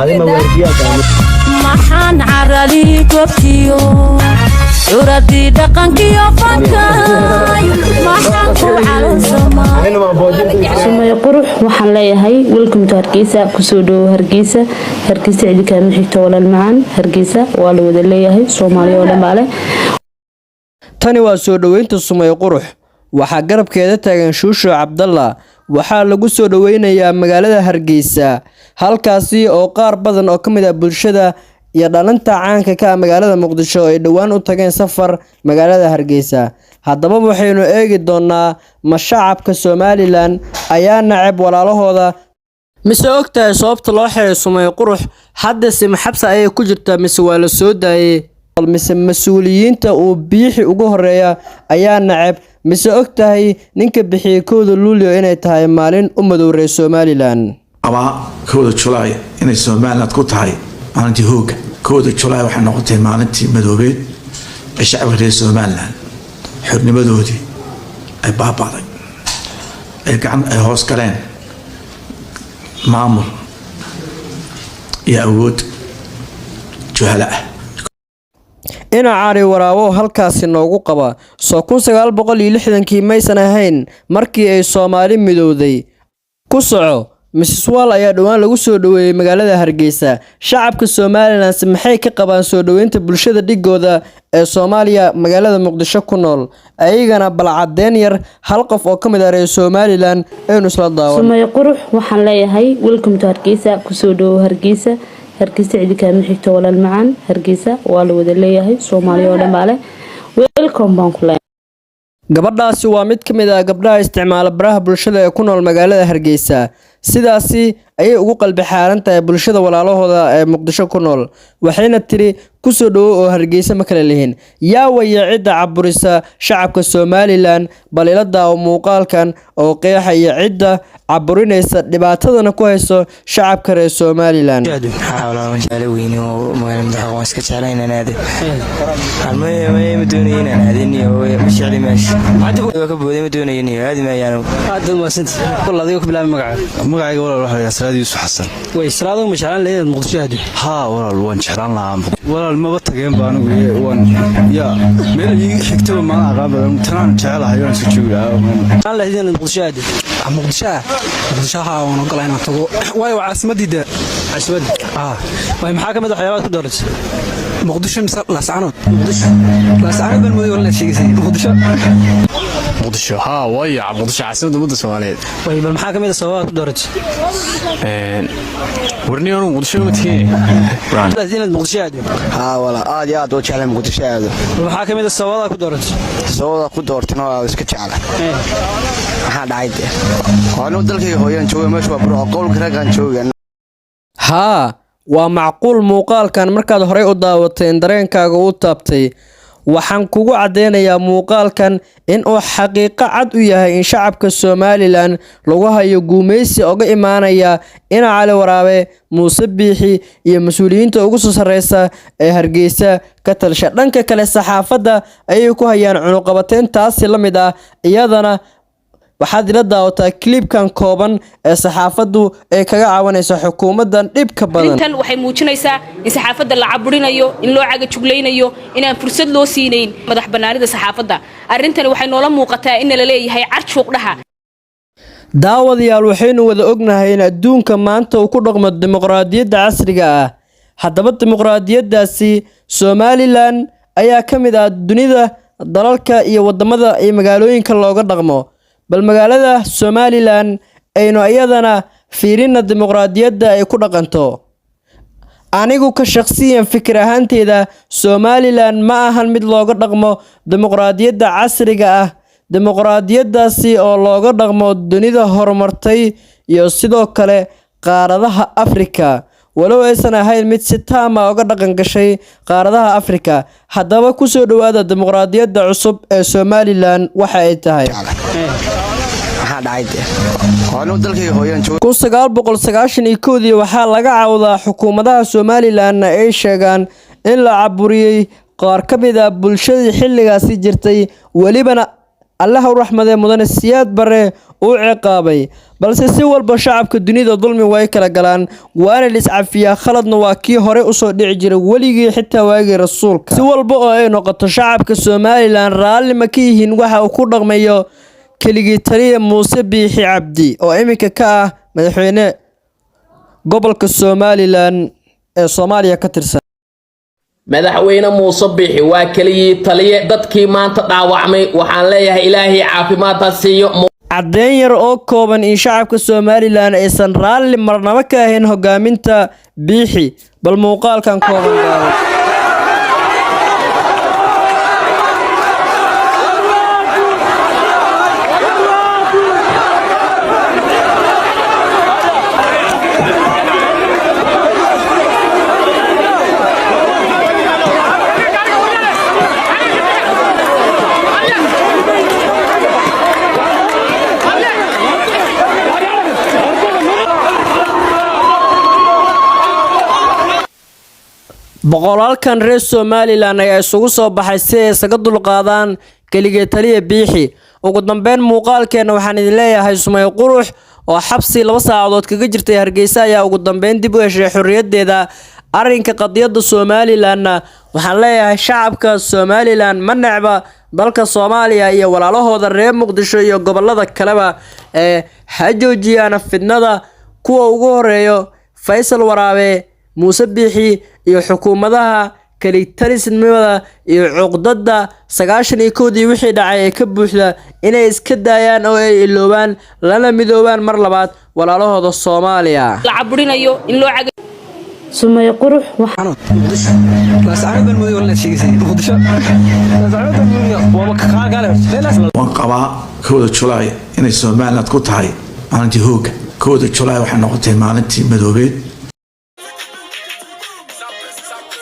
Adima waardiyaa tahay? Maxaan carali gobtiyo curadii dhaqankiyo fankay, maxaan ku calolsamaa? Anina ma boojinta. Sumayo Qurux waxaan leeyahay, welcome to Hargeysa. Kusoo dhowo Hargeysa. Hargeysa cidi kaama xigto, walaal macaan. Hargeysa waa la wada leeyahay, Soomaaliya oo dhan baa leh. Tani waa soo dhoweynta Sumayo Qurux. Waxaa garabkeeda taagan Shuusho Cabdalla. Waxaa lagu soo dhoweynayaa magaalada Hargeysa, halkaasi oo qaar badan oo ka mid ah bulshada iyo dhalinta caanka ka ah magaalada Muqdisho ay dhowaan u tageen safar magaalada Hargeysa. Haddaba waxaynu eegi doonaa, ma shacabka Somaliland ayaa nacab walaalahooda, mise ogtahay sababta loo xiray Sumayo Qurux? Haddase maxabsa ayay ku jirtaa mise waa la soo daayay? Mise mas-uuliyiinta uu Biixi ugu horeeya ayaa nacab? Mise ogtahay ninka bixiyey 1-da Luulyo inay tahay maalin u madowrey Somaliland? Qabaa 1-da Julaay inay Somaliland ku tahay maalintii hooga. 1-da Julaay waxay noqotay maalintii madoobeed ee shacabka reer Somaliland xornimadoodii ay baaba'day, ay gacan ay hoos galeen maamul iyo awood juhala ah. Ina Cali Waraabow halkaasi noogu qaba. Soo 1960-kii maysan ahayn markii ay Soomaali midowday? Ku soco. Mrs Wall ayaa dhowaan lagu soo dhoweeyey magaalada Hargeysa. Shacabka Somaliland maxay ka qabaan soo dhoweynta bulshada dhigooda ee Soomaaliya magaalada Muqdisho ku nool? Ayagana bal cadeen yar, hal qof oo ka mid ah reer Somaliland aynu isla daawan. Sumayo Qurux waxaan leeyahay, welcome to Hargeysa. Kusoo dhowo Hargeysa. Hargeysa cidi kaama xigto, walaal macaan. Hargeysa waa la wada leeyahay, Soomaaliya oo dhan baa leh. Welcome baan ku leeyahay. Gabadhaasi waa mid ka mid ah gabdhaha isticmaala baraha bulshada ee ku nool magaalada Hargeysa. Sidaasi ayay ugu qalbi xaaran tahay bulshada walaalahooda ee Muqdisho ku nool, waxayna tiri kusoo dhowo oo Hargeysa ma kala lihin. Yaa waya cidda caburisa shacabka Somaliland? Bal ila daawo muuqaalkan oo qeexaya cidda caburinaysa, dhibaatadana ku hayso shacabka reer Somaliland. Haa, jeclo weyne oo magaalada madaxa waan iska jeclay inaan aado. Ma doonayo inaan aadin, ma jecli meesha waa ka booday, ma doonayo niyo, aadi maayaan. Aad baad mahadsantahay. Wal, adiga ku bilaabay magaca. Magacayga, walaal, waxaa la yidhaha Salaad Yuusuf Xasan. Way, Salaado, ma jeclaan lahayd inaad Muqdisho aado? Haa walaal, waan jeclaan lahaa. Walaal, maba tageen ba anigu, waan ya meel ii xigtaba maana aqaan badan, tanaan jecelahay waan iska joogi lahaa. Jeclaan lahayd inaad Muqdisho aado? Muqdisho ah, Muqdisho haa, waan ogolaa inaan tago, waayo waa caasimadii dee. Caasimadda. Ah. Way, maxaa ka mid ah waxyaabaad ku dooratay? Muqdisho mise Laascanood? Muqdisho. Laascanood baan mooday walaal sheegaysay. Muqdisho. Muqdisho haa, waayo Muqdisho caasimadda ummadda Soomaaliyeed. Way, bal maxaa ka mid ah sababaad ku dooratay? Warniyo, anu Muqdisho ma tegin. Inaad Muqdisho aado? Haa walaal, aad iyo aad u jeclay Muqdisho aado. Bal maxaa ka mid ah sababaad ku dooratay? Sababada ku doortana waa iska jecla. Maxaa dhacay dee? Anigu dalkayga hooyaan jooga, meesha waa Burco, qowlka raggaan jooga. Haa, waa macquul. Muuqaalkan markaad horey u daawateen dareenkaaga u taabtay. Waxaan kugu caddeynayaa muuqaalkan in uu xaqiiqo cad u yahay in shacabka Somaliland lagu hayo guumeysi oga imaanaya ina Cali Waraabe, Muuse Biixi iyo mas-uuliyiinta ugu soo sarreysa ee Hargeysa ka talsha. Dhanka kale, saxaafadda ayay ku hayaan cunuqabateyn taasi la mid ah iyadana. Waxaad ila daawataa clipkan kooban ee saxaafaddu ay kaga caawinayso xukuumaddan dhibka badan. Arrintan waxay muujinaysaa in saxaafadda la caburinayo, in loo cagajuglaynayo, inaan fursad loo siinayn madax bannaanida saxaafadda. Arrintani waxay noola muuqataa in la leeyahay carjuuqdhaha. Daawadayaal, waxaynu wada ognahay in adduunka maanta uu ku dhaqmo dimuqraadiyadda casriga ah. Haddaba dimuqraadiyaddaasi Somaliland ayaa ka mid ah dunida dalalka iyo wadamada iyo magaalooyinka looga dhaqmo. Bal magaalada Somaliland aynu iyadana fiirina dimuqraadiyadda ay ku dhaqanto. Anigu ka shaqsiyan, fikir ahaanteeda, Somaliland ma ahan mid looga dhaqmo dimuqraadiyadda casriga ah, dimuqraadiyaddaasi oo looga dhaqmo dunida horumartay iyo sidoo kale qaaradaha Afrika, walow aysan ahayn mid si taama uga dhaqan gashay qaaradaha Afrika. Haddaba kusoo dhowaada dimuqraadiyadda cusub ee Somaliland waxa ay tahay. Maxaa dhacay dee? Anigu dalkayga hooyaan jooga. 1991-dii waxaa laga cawdaa xukuumadaha Somalilandna ay sheegaan in la caburiyey qaar ka mid ah bulshadii xilligaasi jirtay, welibana Allaha u raxmadee Mudane Siyaad Barre uu ciqaabay. Balse si walba shacabka dunida dulmi way kala galaan, waana la iscafiyaa, khaladna waa kii hore usoo dhici jiray weligii, xitaa waagii rasuulka. Si walba oo ay noqoto, shacabka Somaliland raalli ma ka yihiin waxa uu ku dhaqmayo keligii taliya Muuse Biixi Cabdi, oo iminka ka ah madaxweyne gobolka Somaliland ee Soomaaliya ka tirsan? Madaxweyne Muuse Biixi waa keligii taliye. Dadkii maanta dhaawacmay waxaan leeyahay Ilaahay caafimaad ha siiyo. Caddeyn yar oo kooban in shacabka Somaliland aysan raalli marnaba ka ahayn hogaaminta Biixi, bal muuqaalkan kooban daawo. Boqolaalkan reer Somaliland ayaa isugu soo baxay si ay isaga dulqaadaan keligee taliya Biixi. Ugu dambeyn muuqaalkeena waxaan idin leeyahay, Sumay Qurux oo xabsi 2 saacadood kaga jirtay Hargeysa ayaa ugu dambeyn dib u heshay xorriyaddeeda. Arrinka qadiyadda Somalilandna waxaan leeyahay, shacabka Somaliland ma necba dalka Soomaaliya iyo walaalahooda reer Muqdisho iyo gobolada kaleba ee ha joojiyaana fidnada, kuwa ugu horeeyo Faysal Waraabe, Muuse Biixi iyo xukuumadaha kalitalisnimada iyo cuqdada 91-dii wixii dhacay ee ka buuxda, inay iska daayaan oo ay iloobaan, lana midoobaan mar labaad walaalahooda Soomaaliya. La caburinayo, in loo caga Sumay Qurux. Muqdisho, Laascaanood baan mooday walaal sheegaysay. Muqdisho, Laascaanood baan mooday, waaba ka kaale horta. Waan qabaa 1da Julaay inay Somaliland ku tahay maalintii hoogga. 1da Julaay waxay noqotay maalintii madoobeed.